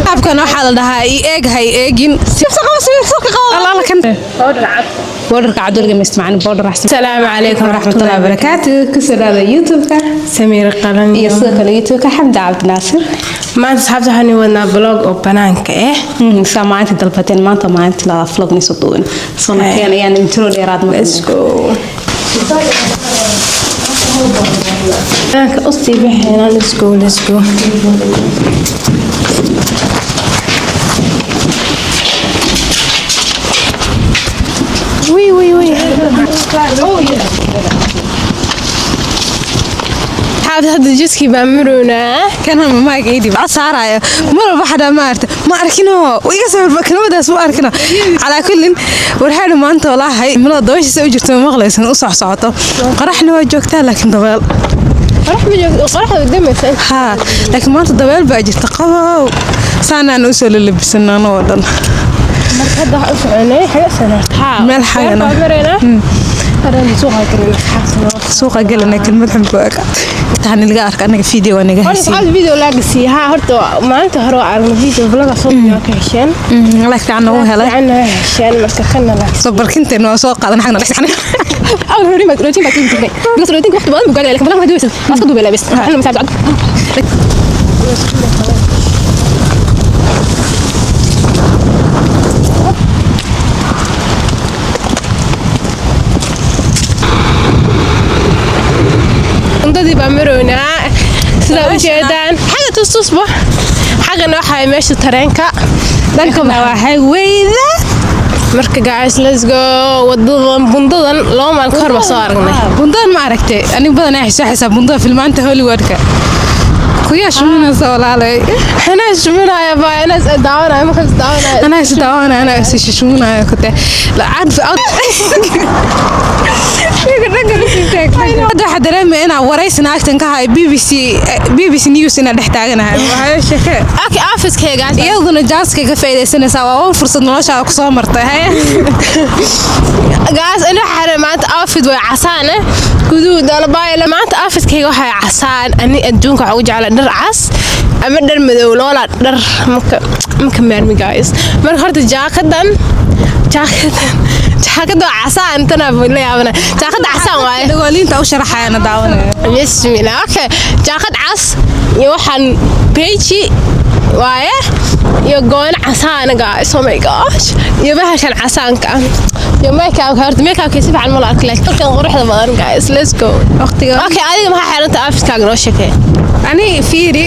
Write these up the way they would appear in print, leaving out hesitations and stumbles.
Qaabkan waxaa la dhahaa i eeg hay eegin. Borderka cabdulga ma isticmaalin border axsan. Asalaamu calaykum. Waraxmatullahi wabarakaatu. Kusoo dhawaada YouTube-ka Samiir Qalan iyo sidoo kale YouTube-ka Xamdi Cabdinaasir. Maanta, asxaabta, waxaan wadnaa vlog oo banaanka ah. Saa maalinta dalbateen, maanta maalinta la vlog nisoo duubin. Soo nakeen ayaan intro dheeraad ma. Let's go. Banaanka usii baxeena. Let's go, let's go. Wii wii wii. Asxaabta, hadda jidkii baan maroonaa. Kana maag iidi cod saarayo mar walba xadaa ma arta ma arkino iga soo kelmadaas ma arkino. Calaa kullin, warxaadhu maanta walaahay cimilada dabayshiisa u jirto ma maqlaysan u soc socoto. Qoraxna waa joogtaa, laakiin dabeel. Qorax ma joogto, qoraxda way damaysaa. Haa, laakiin maanta dabeel baa jirta, qabow saanaan usoo lalabisanaa oo dhan. Marka hadda waxaan u soconay xaga sanartaa. Meel xagana. Baan maraynaa. Hadan suuqa galnay, asxaabta. Suuqa galana kelmad xun ku eka taa nalaga arka anaga video waa naga Horta haysiin. Asxaabta, video laaga siiya. Haa, horta maalinta hore waa aragnay video vlog soo waa ka hesheen. Like fiican noogu helay. Fiican waa hesheen, marka kana la. Soo barkinteena waa soo qaadan xagna dhex. Awal rootin baa tuuri jirnay. Because rootinka waqti badan buu gaadhay, laakiin vlog ma duubaysan. Waa iska duubay bes. Waxna masaaj cad. Cuntadii baa maroynaa sidaa u jeedaan, xagga tustusba, xaggana waxaa meesha tareenka. Dhankana waa highwayda. Marka guys, let's go. Wadadan bundadan 2 maalin ka hor baa soo aragnay. Bundadan ma aragtay? Aniga badan ay soo xisaab bundada filmaanta Hollywoodka kuyaa shuminaysa, walaalay. Anaa shuminaya baa, anaa is daawanaya markaas daawanaya. Anaa is daawanaya, anaa is shishuminaya kute lacag. Hadda waxaa dareemaya inaa waraysi naagtan ka hayo BBC, BBC News inaa dhex taaganahay. Waxaa sheeke. Okay, office-kayga. Iyaduna jaaska ka faa'iidaysanaysaa, waa un fursad noloshaada kusoo martay. Haye. Guys, ana waxaa xiray maanta outfit way casaan eh guduud albaayla. Maanta outfit-kayga waxaa casaan. Ani adduunka waxaa ugu jeclaa dhar cas ama dhar madow, loola dhar marka maarmi, guys. Marka horta jaakada waa casaan, tana la yaabana, jaakada casaan waaye. Dhagooliinta u sharaxayana daawanaya. Bismillah. Okay, jaakad cas iyo waxaan beige waaye iyo goono casaan, guys. Oh my gosh, iyo bahashan casaanka ah iyo makeup. Horta makeupka si fiican ma la arki, laakiin halkan quruxda badan. Guys, let's go. Waqtiga. Okay, adiga maxaa xiranta? Outfit-kaaga noo sheekee. Ani fiiri,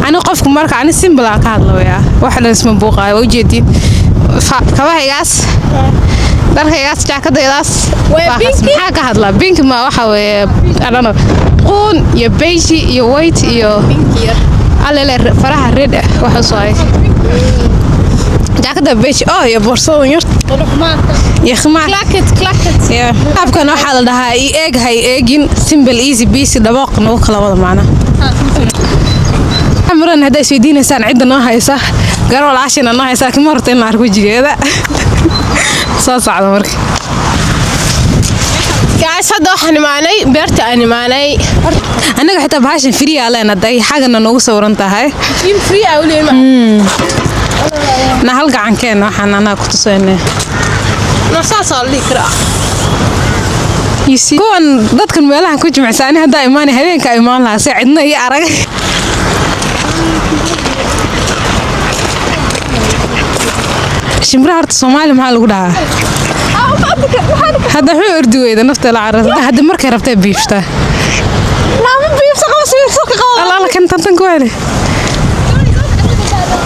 ani qofku marka ani simple aan ka hadlayaa, wax dhan isma buuqaayo. Waa ujeedin kabahaygaas, dharkaygaas, jaakadaydaas. Waa waa pinky? Maxaa ka hadlaa? Pink ma waxa weeye, I don't know, quun iyo beige iyo white iyo alele faraha red ah waxa soo hay jaakada beige oh iyo boorsadan yar iyo khimaar. Clacket clacket. Qaabkan waxaa la dhahaa i eeg hay eegin, simple, easy peasy, dhaboq nagu kala wada macna. Muran haddaa isweydiinaysaan cidda noo haysa, garool walaashina noo haysa, laakiin ma horta in la arko wejigeeda soo socda marka. Guys, hadda waxaan imaanay beerta aan imaanay. Annaga xitaa bahashan free aa leenaday, xaggana noogu sawiran tahay. In free ah weli ma. Na hal gacankeena waxaan anaa ku tusaynay. No, saas oo la dhihi karaa. You see, kuwan dadkan meelahan ku jimicsa, ani haddaa imaanay habeenka imaan lahaa si cidna ii arag. Shimbiraha horta Soomaali maxaa lagu dhahaa? Hadda wuxuu ordi weyda nafta la carar. Hadda markay rabtay biifta. Lama biibsa, qaba sawir ka qaba. Alla alla, kan tantan ku hele.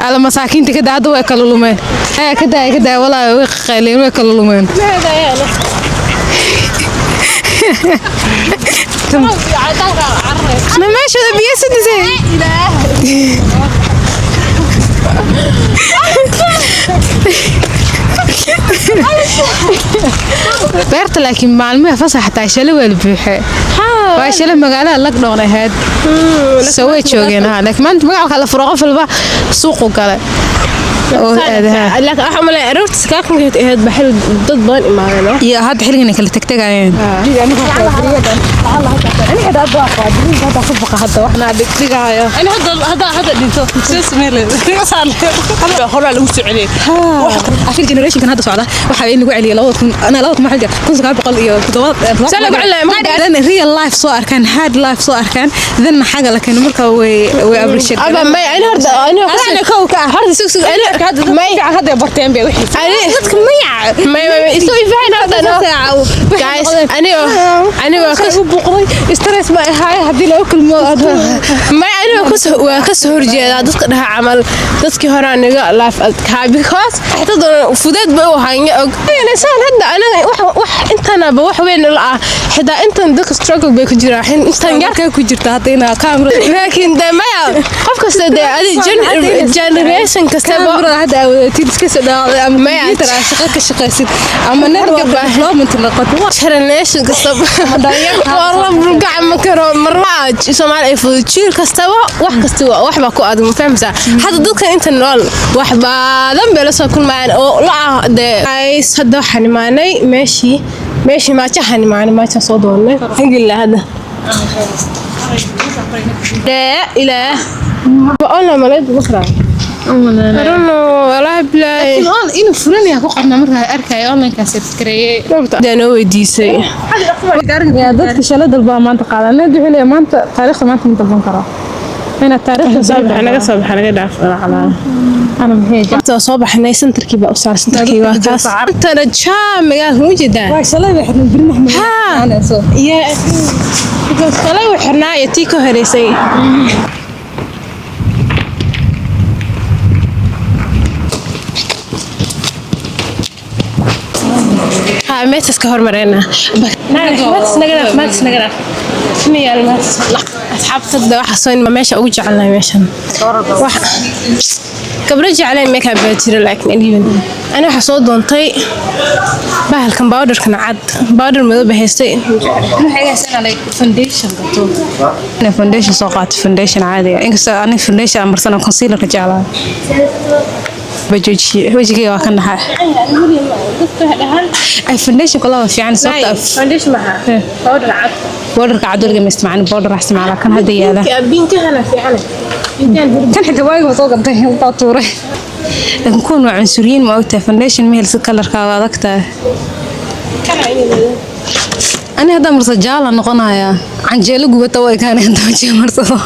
Alla masaakiinta ka daa, hadda way kala lumeen. Ee ka daa, ka daa, walaa way qayleen, way kala lumeen. Na meeshooda biyo sidisay. Beerta laakiin maalmaha fasax xataa shalay waa la buuxee. Waa shalay magaalada lockdown ahayd, soo way joogeen. Ha, laakiin maanta magaalka la furo, qof walba suuqu galay. Oo aadaha. Laakiin waxaa malay aroorta 9 markay ahayd baa xil dad badan imaadeen oo. Iyo hadda xilligan ay kala tagtagayeen. Ani hadda dhinto soo sameeyay horaa lagu soo celiyay. Afil generationkan hadda socda waxa in lagu celiyay 2000, ana 2000 maxaa jira 1907. Saan lagu celiyay, marka- Then real life soo arkaan, hard life soo arkaan, then xaga la keeno marka way appreciate. Aba may ani horta ani Adana kow ka ah. Horta sug sug ani may hadda barteen bay wixii. Ani dadka mayac. May may may isoo ifahan horta no. Guys, ani waa ka Buuqday, stress ma ahaay haddii loo kulmo. May ani waa ka soo horjeedaa dadka dhaha camal dadkii hore aniga life adkaa, because xitaa doon fudeed bay u ahaan og saan hadda anaga wax intanaba wax weyn la ah, xitaa intan dadka struggle bay ku jiraan intan yar Yarka ku jirta hadda inaa camera. Laakiin de maya, qof kasta de adi generation kastaba Kamerada hadda awoodatid iska soo dhaawacday ama Maya. computer aad shaqo ka shaqaysid ama network development noqoto. Generation kastaba waa la burgac ma karo marna Soomaali ay fudud, jiil kastaba wax kasta wax baa ku adag, ma fahamsaa? Hadda dadka inta nool wax badan bay la soo kulmayaan oo la ah de. Guys, hadda waxaan imaanay meeshii maajahan imaanay, maaja soo doonay, alxamdulilah. Hadda laa ilaah online maleed ma karaa. I don't know, walahi bilahi. Inuu furan yahay ku qorna markaa arkay online-ka search gareeyay. Dee noo weydiisay. Yaa dadka shala dalbaa maanta qaadan wuxuu leeyahay maanta taariikhda maanta ma dalban karo ina taariikhda. Naga soo baxa, naga dhaaf. Ana maxay? Horta waa soo baxnay, centerkii baa u saaran, centerkii waa kaas. Intana jaam magaalka ma ujeedaa? Waa shalay bay xirnay birna. Haa. Yeah. Because shalay wuu xirnaa iyo tii ka horeysay. Haa, meeshaas ka hormareyna. Maatis naga dhaaf, maatis naga dhaaf. Ma yaal maatis. Asxaabta hadda waxaa soo inma meesha ugu jecelnahay meeshan. Wax gabdho jecleen makeup baa jira, laakiin anyway. Ani waxaa soo doontay bahalkan powderkan cad, powder madow baa haystay. Foundation gato, ina foundation soo qaato, foundation caadi ah, inkastoo ani foundation aan marsano, concealer ka jeclaa bajoojiye wejigayga waa ka naxay. Ay foundation kula waa fiican sababta Foundation maxaa powder cad. Powderka cad weliga ma isticmaalin, powder wax isticmaala kan hadda yaala. Binkahana fiican. Kan xitaa waagiga soo gatay waa tuuray, laakiin kuwan waa cunsuriyiin, ma ogtahay? Foundation ma helsid kalarkaa, waa adag tahay. Ani haddaa marso jaala noqonayaa, canjeelo gubata way kaanay hadda wajiga marsado.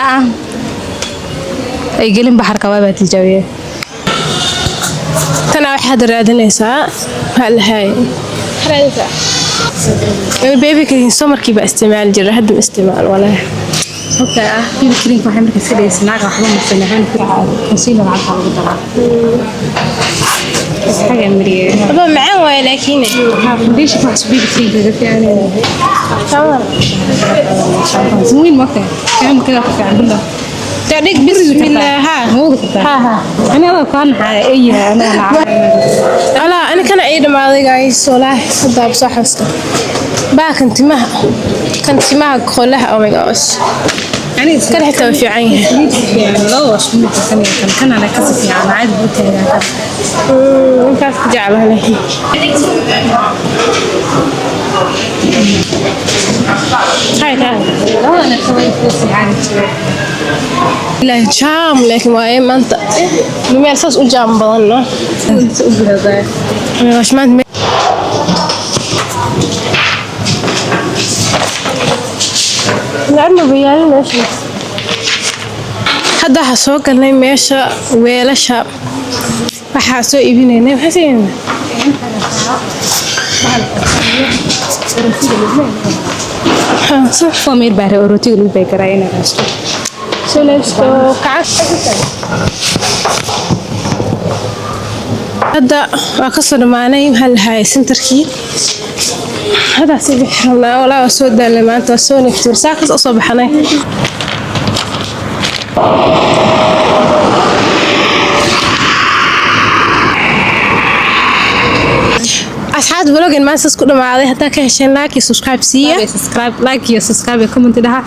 Ah, ay gelin baxarka waa baa tijaabiye. Tanaa waxaad raadinaysaa, maxaa lahay? Baby cream somarkii baa isticmaali jiray, hadda ma isticmaalo walaahi. Sababta ah baby cream waxay markaa iska dhigaysaa naaga waxba marsan ahaan, concealer cad baa lagu daraa. Xaga mariye. Aba macaan waaye laakiin. Foundation wax baby cream kaga fiican yahay. Weyn ma ogtahay kaam kaga fiican billah. Dhig bismillah haa. Ma wadi kartaa? Haa haa. Ani adaa kaa naxaya eeyaha aniga nacay. Alaa ani kana ii dhamaaday guys, walaahi hadda soo xasuusta. Baa kan timaha, kan timaha qolaha, oh my gosh. Kan kan xitaa waa fiican yahay. Loo wash mid kan iyo kan kan ana kasi fiican caadi buu taagaa. Intaas ka jeclahay laakiin. Hay taa. Labadana way ku fiican. Ilaahi jaam laakiin waaye maanta. Meel saas u jaam badan no. U bilowday. Oh my gosh, maanta lacag ma yaalin meesha. Hadda waxaa soo galnay meesha weelasha, waxaa soo iibinaynay, maxaa soo iibinaynaa? Foomir baa rootiga lagu beegaraa inaa raasto. So let's go. Kacag. Hadda waa kasoo dhammaanay, maxaa lahaay, centerkii. Haddaa sii bixi rabnaa, walaa waa soo daalnay maanta, waa soo neftuur saakas u soo baxnay. Asxaabta, vlogan maanta saas ku dhamaaday. Haddaa ka hesheen, like iyo subscribe siiya. Subscribe, like iyo subscribe iyo comment dhaha.